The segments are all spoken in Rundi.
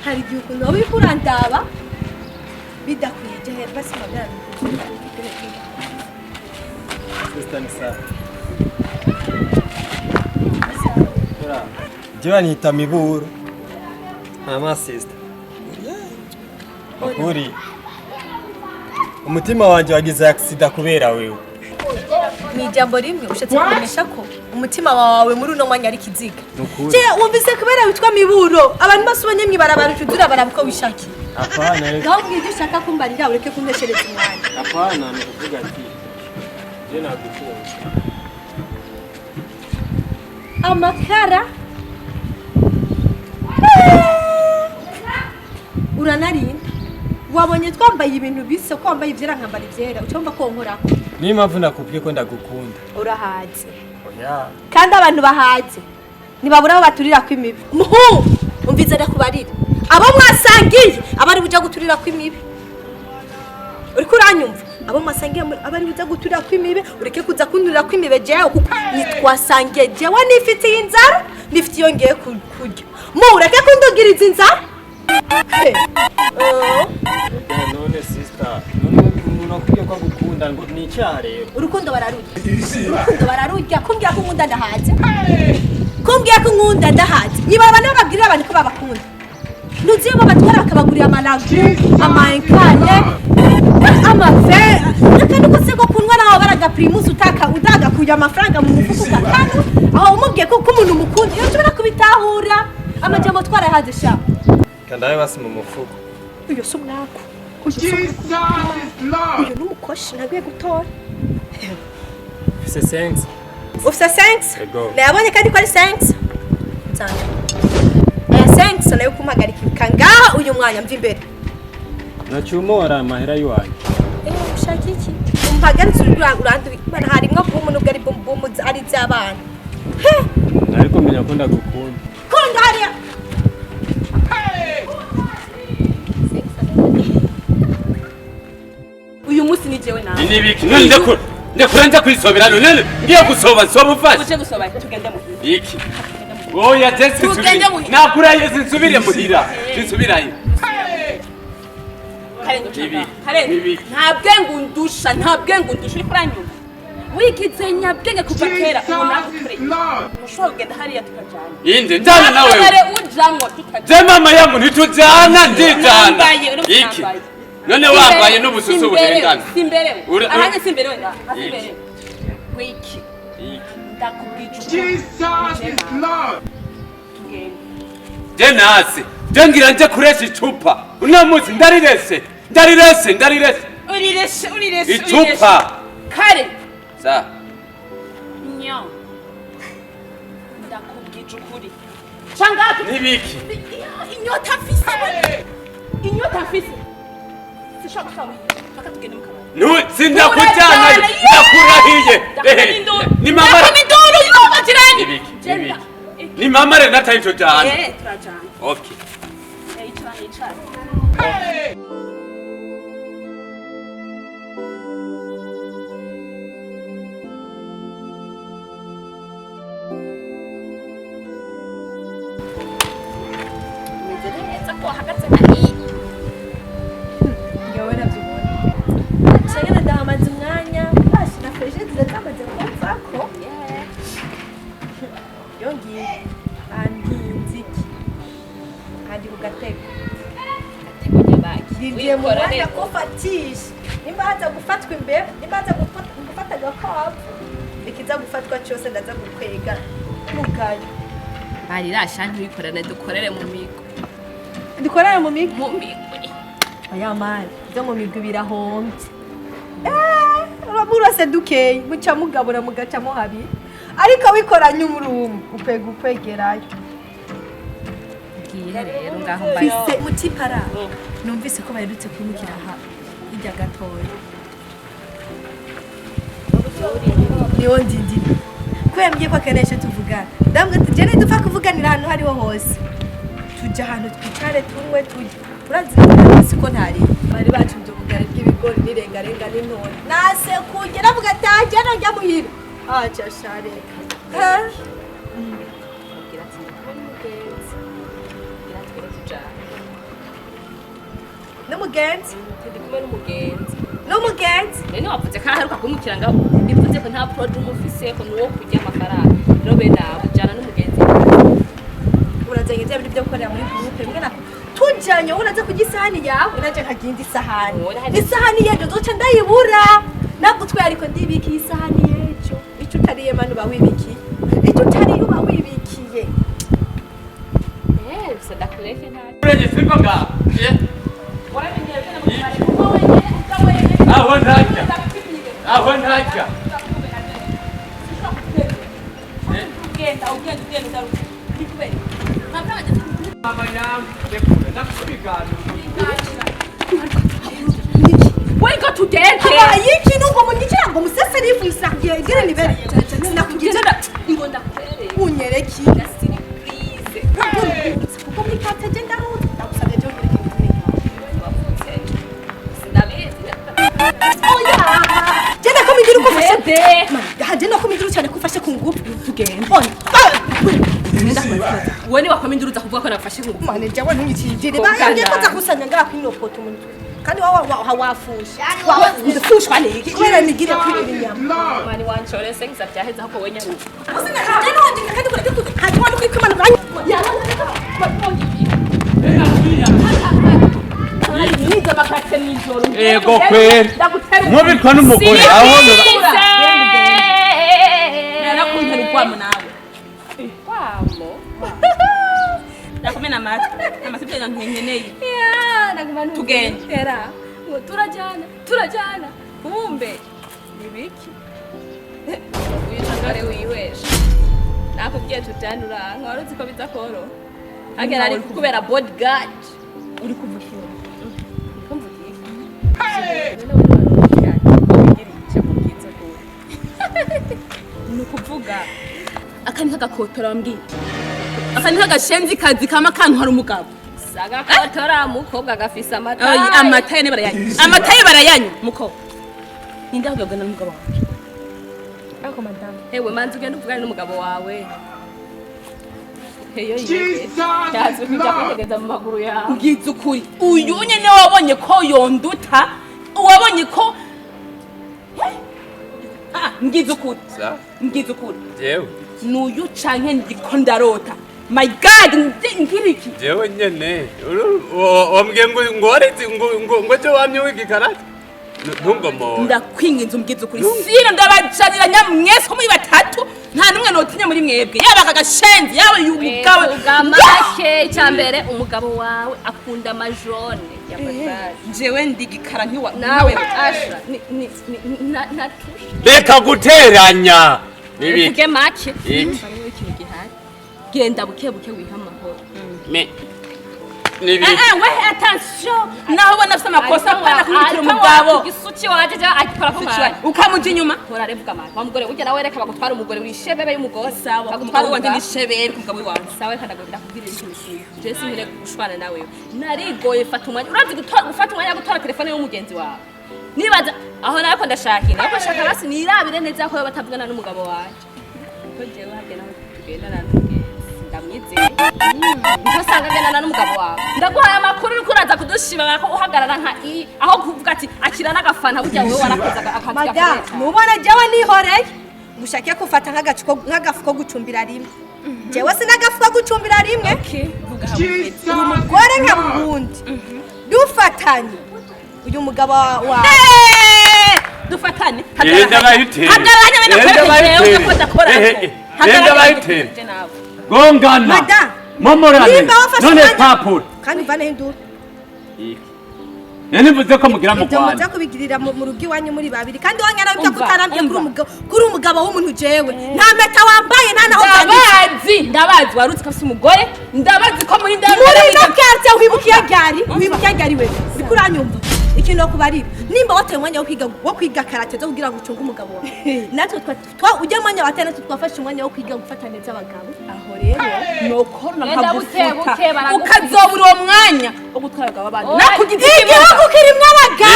Hari igihe ukuntu waba uriko urandaba bidakwiye. Jehera basi magara. Sister, ni sawa. Jewe nita Miburo. Mama sister. Ukuri. Umutima wanje wagize accident kubera wewe. Ni ijambo rimwe ushatse kumenyesha ko umutima wawe muri uno mwanya ari ikiziga. Nukuri. Je, wumvise kubera witwa Miburo abantu bose ubonye mw'ibarabara ucuzura baraba uko wishakiye. Hapana, reka. Ngaho mbwira ibyo ushaka kumbarira, ureke kunteshereza umwanya. Hapana, ni kuvuga ati je nagukunda. Amakara uranarinda wabonye twambaye ibintu bisa, ko wambaye ivyera nkambara ivyera, ucumva ko nkorako. Niyo mpamvu nakubwiye ko ndagukunda. Urahaze. Oya. Kandi abantu bahaze ntibabura aho baturira kw'imibi. Muhu umvize, ndakubarira, abo mwasangiye abari buja guturira kw'imibi, uriko uranyumva? Abo mwasangiye abari buja guturira kw'imibi, ureke kuza kunturira kw'imibe jewe, kuko nitwasangiye. Jewe nifitiye inzara, nifitiye iyo ngiye kurya. Mu ureke kundugiriza inzara. He. Oh. Oya, none sister, none umuntu akubwiye ko agukunda ngo ni icyaha rero? Urukundo bararurya, urukundo bararurya. Kumbwira ko unkunda ndahaze, kumbwira ko unkunda ndahaze. Niba abantu bababwirira abantu ko babakunda, ntuzi iyo babatwara bakabagurira amaragu, amaenkane, amave n'akantu kose ko kunywa, naho baraga Primus, utaka utagakuye amafaranga mu mufuko ukakanywa. Aho umubwiye ko umuntu umukunda iyo ushobora kubitahura. Amajambo twarahaze sha. Kandaye basi mu mufuko. Uyu si umwaku, uyu si umwaku, uyu ni umukoshi ntagiye gutora. Fise sense. Ufise sense? Ego. Nayabonye kandi ko ari sense. Nzanga aya sense nayo kumpagarika ngaha uyu mwanya, mva imbere. Nacumora amahera yiwanyu. Eh, ushaka iki? Umpagaritse uri uranduye mana, harimwo bumu nubwo ari bumu bumu ari iby'abana. Ariko menya ko ndagukunda. Kunda hariya. Uyu munsi ni jewe nawe. Nibiki none? Ndekura, ndekura, nza kwisobera none. Ngiye gusoba, nsoba ufashe. Uje gusoba? Tugende muhira. Iki oya, je Tugende sinsubire. muhira. Nakuraye, sinsubire muhira, sinsubirayo. Karenga. Ibi, Karenga. ibi. Nta bwenge undusha, nta bwenge undusha. Uriko uranyumva? Wigize nyabwenge kuva kera, ubu nagukoreye. Ushobora kugenda hariya tukajana. Inde njana nawe? Akabare ujamwo tukajana. Je mama yangu ntitujana, ndijana. Nambaye, urumva? Iki Nambaye. none wambaye n'ubususu buhengana. Simberewe. Ahanye simberewe nga simberewe wiki. Iki. Ndakubwije ukuri, tugende. Je nasi je ngira nje kuresha icupa uno munsi, ndarirese, ndarirese, ndarirese. Urireshe, urireshe. Icupa. Kare. Sa. Nyo, ndakubwije ukuri cangapi. Nibiki? Inyota mfise, inyota mfise, sishobora gushobora paka tugende mu kabari. Nu sindakujyana, ndakurahiye. Ehe, ni mama. Ndakoma induru yumva jirani. Nibiki? Nibiki? Ni mama rero nataye ico jana. Eh, turajana. Okay. Eh, icara, icara. Umeze neza ko wahagaze hariya. Ngewe nabyubona cyane, ndahamaze umwanya bashi na fresh zamaze kumvako yongiye andinze iki andi ku gatego. Ngiye mu mwanya ko fatisha, nimba haza gufatwa imbeba, nimba haza gufata agakwavu, ikiza gufatwa cyose ndaza gukwega mugayo. Barirasha, ntiwikorane, dukorere mu migwi. Dukorere mu migwi? Mu migwi. Oya mani, ibyo mu migwi birahombye. Murose dukeyi muca mugabura mugacamo habiri, ariko wikoranye umurumwe ukwega ukwegerayo. Ngiye rero ngaho mbaye. Fise mutipara, numvise ko baherutse kwimukira aha hirya gatoya, niwo ndindira ko yambwiye ko akeneye icyo tuvugana. Ndambwira ati jene dupfa kuvuganira ahantu hariho hose, tujya ahantu twicare, tunywe, turye. Urazi ko ntari bari bacumbye ubugari bw'ibigori n'irengarenga n'intoki, nasekuye navuga ati jene njya muhira aca shareka. Ubwira ati ndi kumwe n'umugenzi, ubwira tugende tujana. N'umugenzi. Ndi kumwe n'umugenzi. N'umugenzi. None wavuze ko aheruka kumukira ngaho, bivuze ko nta projet umufise, ko nuwo kurya amafaranga. Rero bene abo jana n'umugenzi. Urazanye bya bindi byo gukorera muri groupe rimwe na tujanye, wowe uraza kurya isahani yawe, naje nkarya indi sahani. Isahani y'ejo nzoca ndayibura nagutwaye, ariko ndibikiye isahani y'ejo. Icyo utariye mani uba wibikiye, icyo utariye uba wibikiye. Eh, gusa ndakureke nta Urenge siko ngaho. Aho ntajya. Aho ntajya. Ugenda, ugenda, ugenda, ugaruka. Nikubere. Mama yangu, ndekure ndakubiganira. Wengo tugende. Habaye iki nubwo munyikira ngo musesere ifu isakiye igere nibere sinakugira Ngo ndakwereke. Unyereki. Surprise. Kuko muri kate ndaruta, ndagusabye je unyereke ibintu. Wavutse. Sindabizi. Oya, je ndakomidira uko ufashe. Tugende. Haje ndakomidira cyane ko ufashe ku ngufu. Tugende. Oya. Wowe ni wakomye uza kuvuga ko nagufashe ku ngufu. Mane jawe ntunyikingire. Ko Bayangiye ko bwana. nza ngaha kwino poto umuntu. Kandi wawa wafusha. Ndafushwa niki? Kubera nigire kwirira inyama. Mani wanshore sengiza byaheze ahubwo we nyaruka. Usina je nundi kandi kure kuko haje wani kwikimana banyu. Niza bakatse mw'ijoro. Ego kweri. Nkubitwa n'umugore aho. Narakuntera urwamo nawe. Urwamo? Ndakumena amatwi. Amatwi nkeneye. Tugende. Ngo turajyana, turajyana. Kumbe nibiki? Uyu cangare wiwesha. Nakubwiye tujyane uranka, wari uzi ko biza koroha. Hagera ari kukubera bodyguard. Uri kuvuga iki? Uriko mvuga iki? Ni ukuvuga aka ni kagakotora wambwiye, aka ni kagashenzi kazi kama kantwara umugabo. Sagakotora mukobwa gafise amata. Amata ye barayanywa, amata ye barayanywa muko ninde ahubwo n'umugabo wawe. Ako madame. Ewe manzi ugenda uvugane n'umugabo wawe. Heyo yeze kujya kwitegeza mu maguru yawe. Ngize ukuri, uyu nyene wabonye ko yonduta, wabonye ko ngize ukuri. Ngize ukuri. Jewe. Nuyu canke ndiko ndarota. My God, ngiriki. Jewe nyene. Wambwiye ngo ngo waretse ngo ngo ngo cyo wamye wiga ikarate. Ntungomore. Ndakwinginze umbwize ukuri. Sino ndabajanira nyamwese ko muri batatu nta numwe notinya muri mwebwe. Yaba aka gashenzi, yaba uyu mugabo. Ugamake icyambere umugabo wawe akunda amajone ya papayi. Jewe ndigikara nkiwa Nawe asha ni ni ni na natusha. Reka guteranya. Nibiki. Uvuge make. Iki. Hariho ikintu gihari. Genda buke buke wiha amahoro. Me. Nibiki. Eh eh, we attention. Naho ubona afise amakosa apana kumwitira umugabo. Igisuki waje ja agikora ko mara. Ukamuja inyuma. Hora revuga mara. Wa mugore ujya nawe reka bagutwara umugore uri shebebe y'umugore. Sawa, Bagutwara umugabo wanje ni umugabo. shebere ku mugabo wanje. Sawa, reka ndakubwira ikintu kimwe. Je sinkire gushwana nawe. Narigoye fata umwanya. Urazi gufata umwanya wo gutora telefone y'umugenzi wawe. Nibaza aho nako ndashakira. Nako shaka basi nirabire neza ko batavugana n'umugabo wanje. Ko jewe harya naho tugendana n'umugenzi. Ndamwizeye. Niko sanga agendana n'umugabo wawe. Ndaguhaye amakuru uriko uraza kudushima ko uhagarara nka i aho kuvuga ati akira n'agafana burya wewe warakoze akazi Madame, gakoreka. mubona jewe nihoreye. Gushake kufata nk'agacuko nk'agafu ko gucumbira rimwe. Jewe sinagafu ko gucumbira rimwe. Okay, vuga hamwe. Uri umugore nka burundi. Dufatanye. Uyu mugabo wa Dufatane. Yenda bayitere. Hagarara nyene Yenda nakwereke jewe bayitere. ko ndakora. Yenda bayitere. Gongana. Madame. Momorane. Nimba wafashe None umwanya- papura. Kandi uvaneho induru. Iki. Nene mvuze ko mugira mu Ibyo Rwanda. muza kubigirira mu rugo iwanyu muri babiri kandi wanyu nawe Umva, ibyo kutarambye kuri umva. umugabo kuri umugabo w'umuntu jewe. Nta mpeta wambaye nta naho byanditse. Ndabazi, ndabazi warutse ko afise umugore, ndabazi ko muri ndabazi. Muri ino quartier wibukiye ryari? Wibukiye ryari wewe? Uriko uranyumva? Ikintu no kubarira. Nimba wateye umwanya wo kwiga karate zo kugira ngo ucunge umugabo wawe. Natwe twa ujya mwanya wateye natwe twafashe umwanya wo kwiga gufata neza abagabo. Aho rero nokorona Genda buke nkagufuta. buke, baragukubita. Ukazobura uwo mwanya wo gutwara abagabo abandi. Oya. Nakugize Igihugu kirimwo abagabo.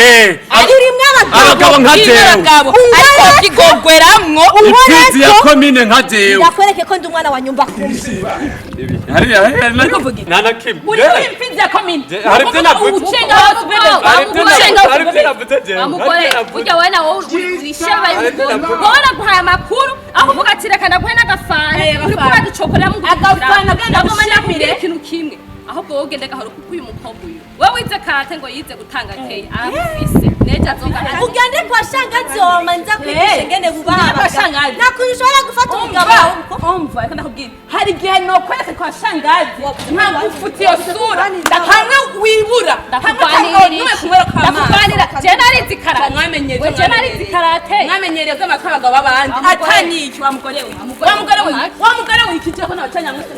Kirimwo abagabo. Abagabo nka jewe. Abagabo ariko kigogweramwo. Imfizi ya komine nka jewe. Ndakwereke ko ndi umwana wa nyumba kumwe. Hariya hariya. Uri kuvuga iki? Nta na kimwe. Uri imfizi ya komine. Hari ibyo navuze. Ucenga hose bebe. Hari ibyo Ucenga navuze, hari hose ibyo bebe. navuze jewe. Wamugore Hari ibyo navuze. burya wowe nawe wisheba y'umugore, wowe naguhaye amakuru aho uvuga ati reka ndaguhe n'agafana. Eh, agafana. Uriko uraducokorera mu Agafana, genda nagoma gushimire. nakubwira ikintu kimwe, ahubwo wowe ugende gahoro, kuko uyu mukobwa uyu wowe wize karate ngo yize gutanga keyi aragufise nejo azoga. Ugende kwa shangazi wawe manza kwigisha ingene bubaha Ugende kwa abagabo. shangazi. Nta kuntu ushobora gufata umugabo wawe uko. Umva, reka ndakubwira, hari igihe nokwereka kwa shangazi nkagufuta iyo sura, hamwe wibura hamwe Ndakugwanirira. Kumwera kwa amaso. Ndakugwanira, je narizi karate. Mwamenyereye. We, je narizi karate. Mwamenyereye by'amatwi abagabo b'abandi. Wa mugore. Atanyiki wa mugore we. Mugore. Wa mugore we, wa mugore we, ikijeko n'abacanyamutwe.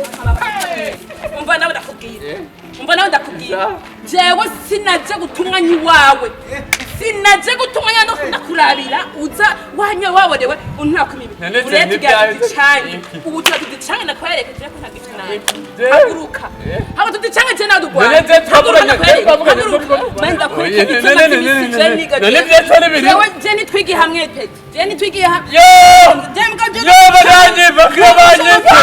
Umva nawe ndakubwira, umva nawe ndakubwira, jewe sinaje guta umwanya iwawe, sinaje guta umwanya no ndakurabira uza wanywe waborewe untako imibi. None se Uretse ntibyaje- tudicange ubu, tuba tudicange, ndakwereka jewe ko ntagice nawe. Haguruka, haguruka, tudicange je nawe dugwana. None se twavuganye- twavuganye. Ndakwereka. Oye, none- none- none byose ni biri. Jewe je nitwigiye hamwe peti, je nitwigiye hamwe. Yo! Yo, baranyiva, banyiva!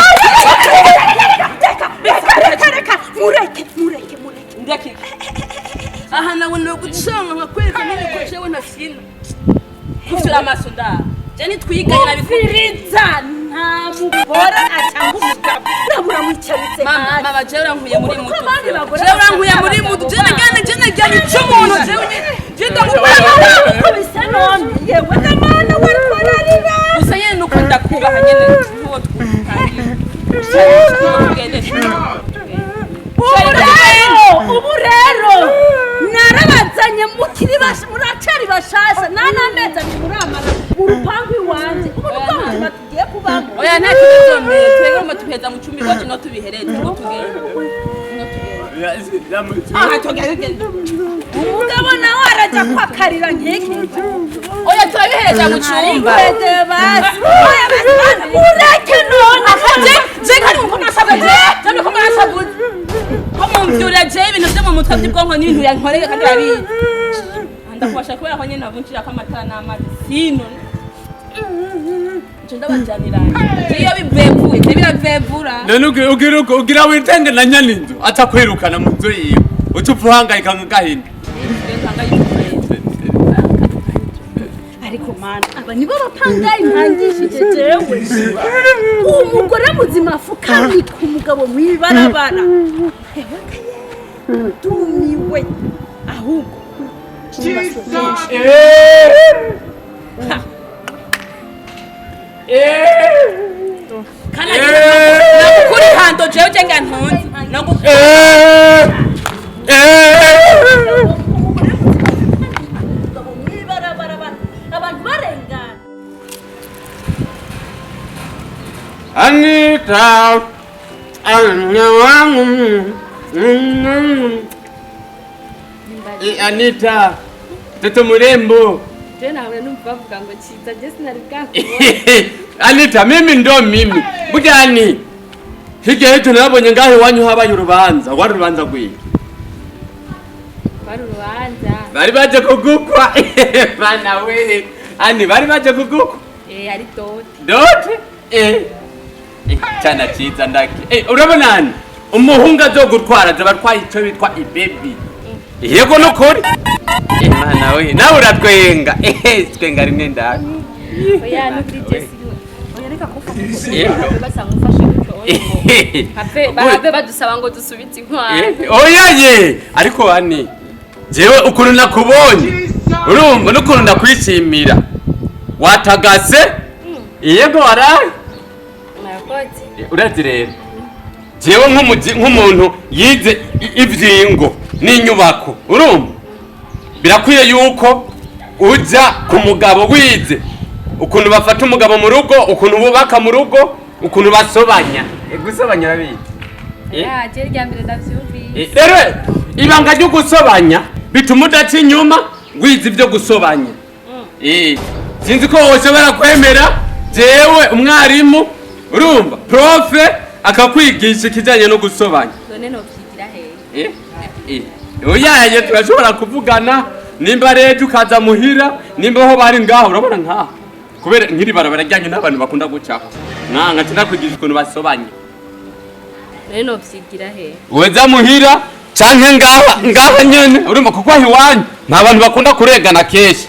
Reka, reka, reka, mureke, mureke, mureke. Ndakika aha nawe ni ugucanga nkakwereka nyine ko jewe ntafyina kufyura amaso ndaha, je nitwiganye nabikubwira. Umviriza, nta mugore atanga umugabo nabura mwicaritse Mama, hasi. mama, jewe urankuye muri Uko mutu. abandi bagore Jewe urankuye muri batanga mutu, je abagabo. nagende, je najyanye icumuntu, jewe je ndagukunda. Wamukubise none, yewe namana warwararira. Gusa nyene nuko ndakubaha nyene ntuwo twutangiye tugende. Ubu rero narabazanye mukiri basha, muracari bashasha, nta n'amezi abiri muramara mu rupangu iwanje. Ubu ni bwo buzima tugiye kubamo. Oya, nta kibazo, mbere twebwe ngo tuheza mu cumbi iwacu no tubihereze ngo tugende, ngo tugende. Aha tugende. Umugabo nawe arajya kwakarira nk'iki. Oya, turabihereza mu cumba. Ariko basi, oya basi, bana, mureke none. Je je kandi uko nasabwe, je je nuko nasabwe ko mumvyura, je ibintu byo mu mutwe by'ubwonko n'ibintu yankoreye kandi arabizi, ndakubasha kubera ko nyene navunjira ko amatara n'amazi sino nje ndabajanira, je iyo bivevuye je biravevura. None ugira witenge na nyaninzu atakwirukana mu nzu yiwe, uca upfa uhangayika nk'agahinda. Ariko mana, aba nibo bapangayi mpangishije jewe? Umugore muzima afukamye ku mugabo mw'ibarabara. Ewe kaye, ndumiwe ahubwo. Kandi nagukuri hando jewe je nga ntunze nagukuri. Umugore muzima afukamye ku mugabo mw'ibarabara, abantu barengana. Anita, wangu. Anita, mtoto mrembo. Je nawe numva bavuga ngo cyiza, je sinari bwakubona. Anita, mimi ndo mimi. Burya hirya y'ejo nabonye ngaho iwanyu habaye urubanza, wari urubanza rwiki? Bari urubanza. Bari baje kugukwa. Bana we. Ani bari baje kugukwa. Eh, ari dot. Dot? Eh. Eh, chana ciza ndaki. Eh, urabona ani? Umuhungu azogutwara azoba atwaye ico bitwa ibebi. Yego nukuri. Eh, mana we, nawe uratwenga. Eh, twenga rimwe ndani. Oya, nukuri je siriwe. Oya, reka kumfasha. Eh. Basa ngufashe gutyo, oya, ngo have bahave badusaba ngo dusubize inkwano. Eh, oya ye, ariko ani jewe ukuntu nakubonye, urumva n'ukuntu ndakwishimira, watagase, yego waraye. Murakoze. Urazi rero jewe nk'umuntu yize ivyingo n'inyubako, urumva birakwiye yuko uja ku mugabo wize ukuntu bafata umugabo mu rugo, ukuntu bubaka mu rugo, ukuntu basobanya. Gusobanya urabizi? Eh? Ya, je rya mbere ndavyumvise. Rero ibanga ryo gusobanya bituma udaca inyuma wize ibyo gusobanya. Sinzi ko woshobora kwemera jewe umwarimu, urumva, prof akakwigisha ikijyanye no gusobanya. None novyigira hehe? Eh, eh, oyaye, turashobora kuvugana nimba rero ukaza muhira, nimba ho bari ngaho, urabona nkaho kubera nk'iri barabara ryanyu n'abantu bakunda gucaho, nka nkaca ndakwigisha ukuntu basobanya. None novyigira he? Weza muhira canke ngaha ngaha nyene, urumva, kuko aho iwanyu nta bantu bakunda kurengana kenshi,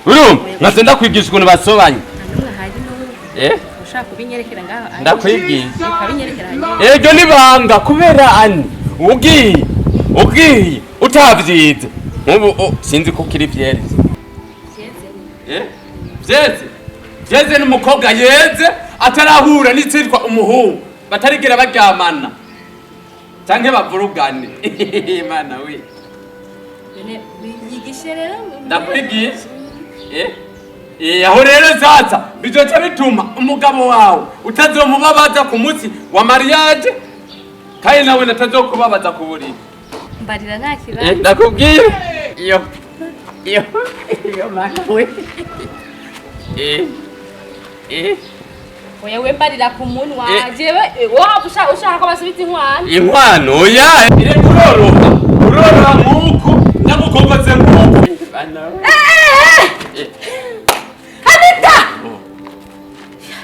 urumva, nkaze ndakwigisha ukuntu basobanya. Nta n'umwe ahari n'ubu. Eh. Ushaka kubinyerekera ngaho? Ndakwigisha. Ukabinyerekera hanyuma. Iryo ni banga, kubera ani ugiye utavyize nk'ubu sinzi ko kiri vierge. Eh? Vyeze vyeze n'umukobwa yeze atarahura n'icitwa umuhungu, batarigera baryamana canke bavurugane. Mana we! None binyigishe rero. Ndakwigisha. Eh? Eh, aho rero sasa bizoca bituma umugabo wawe utazomubabaza ku munsi wa mariage, kandi nawe natazokubabaza ku buriri. Mbarira, nta Eh, kibazo. Ndakubwira iyo iyo iyo, mana we! Eh eh. Oya, we mbarira ku munwa. Eh. Jewe wowe ushaka ko basubiza inkwano? Inkwano ya ire kuroroha uroroha nkuku ndagukokoze nkuku, mana we! Eh. Anita!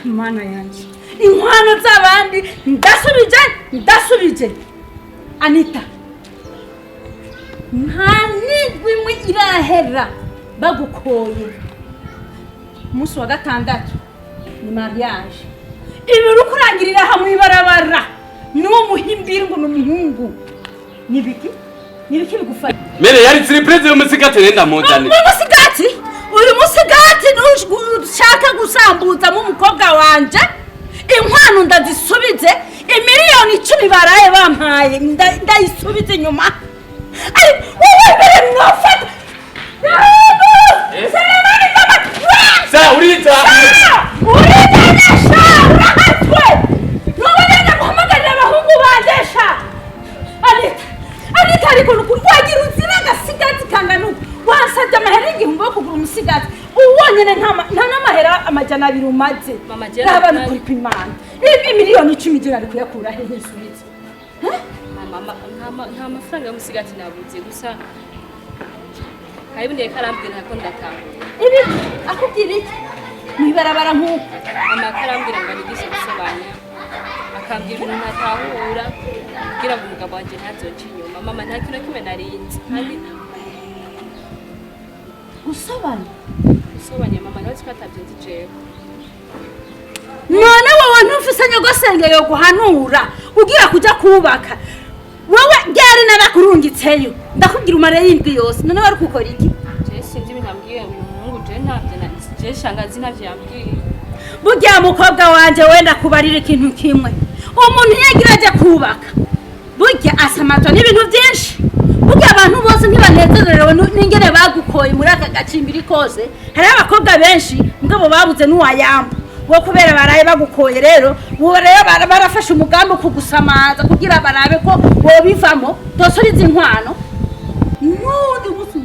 Mana yanje, inkwano z'abandi ndasubije, ndasubije. Anita, nta n'indwi imwe irahera bagukoye, umunsi wa gatandatu ni mariage. Ibi uri kurangirira aha mw'ibarabara niwo muhimbira ngo ni umuhungu, ni biki, ni biki bigufata? Mere yari surprise y'umusigati rero ndamuzanira. Umusigati, uyu musigati ushaka gusambuzamo umukobwa wanje. Inkwano ndazisubize, imiliyoni 10 baraye bampaye ndayisubize inyuma. Ariko wowe mbere mwafata. Eh? Sa urita. Uridanesha, urahatwe ntubonene guhamagarira abahungu bandesha. Anita, Anita, ariko nukuri wagira uzira agasigati kangana uku? Wansabye amahera 1000 yo kugura umusigati uwonyene, nta n'amahera 200 umaze. Mama, je Raba, nukuri kw'Imana, ibi miliyoni 10 je nari kuyakura hehe nsubize? Mama, nta mafaranga y'umusigati nabuze, gusa hari ibindi yariko arambwira ko ndatahura. Ibi akubwira iki mw'ibarabara nk'uko? Mama arambwira ngo anigishe gusobanya, akambwira ibintu ntatahura kugira ngo umugabo wanje ntazonce inyuma. Mama, nta kintu na kimwe narinzi kandi. Gusobanya? Gusobanya, mama, nawe ko atavyo nzi jewe. None wowe ntufise nyogosenge yo guhanura ugira kuja kubaka? Wowe ryari narakurungitseyo, ndakubwira umare y'indwi yose, none wari gukora iki? Je sinzi ibintu ambwiye uyu muhungu, je ntavyo je shangazi ntavyo yambwiye. Burya mukobwa wanje, wenda kubarira ikintu kimwe: umuntu yagira aje kubaka, burya asamatwa n'ibintu byinshi. Burya abantu bose ntibanezerewe n'ingene bagukoye muri aka gacimbiri kose. Hariho abakobwa benshi mugabo babuze n'uwayamba wo kubera baraye bagukoye. Rero ubu rero barafashe umugambi wo kugusamaza kugira barabe ko wobivamo, tosoriza inkwano n'undi munsi.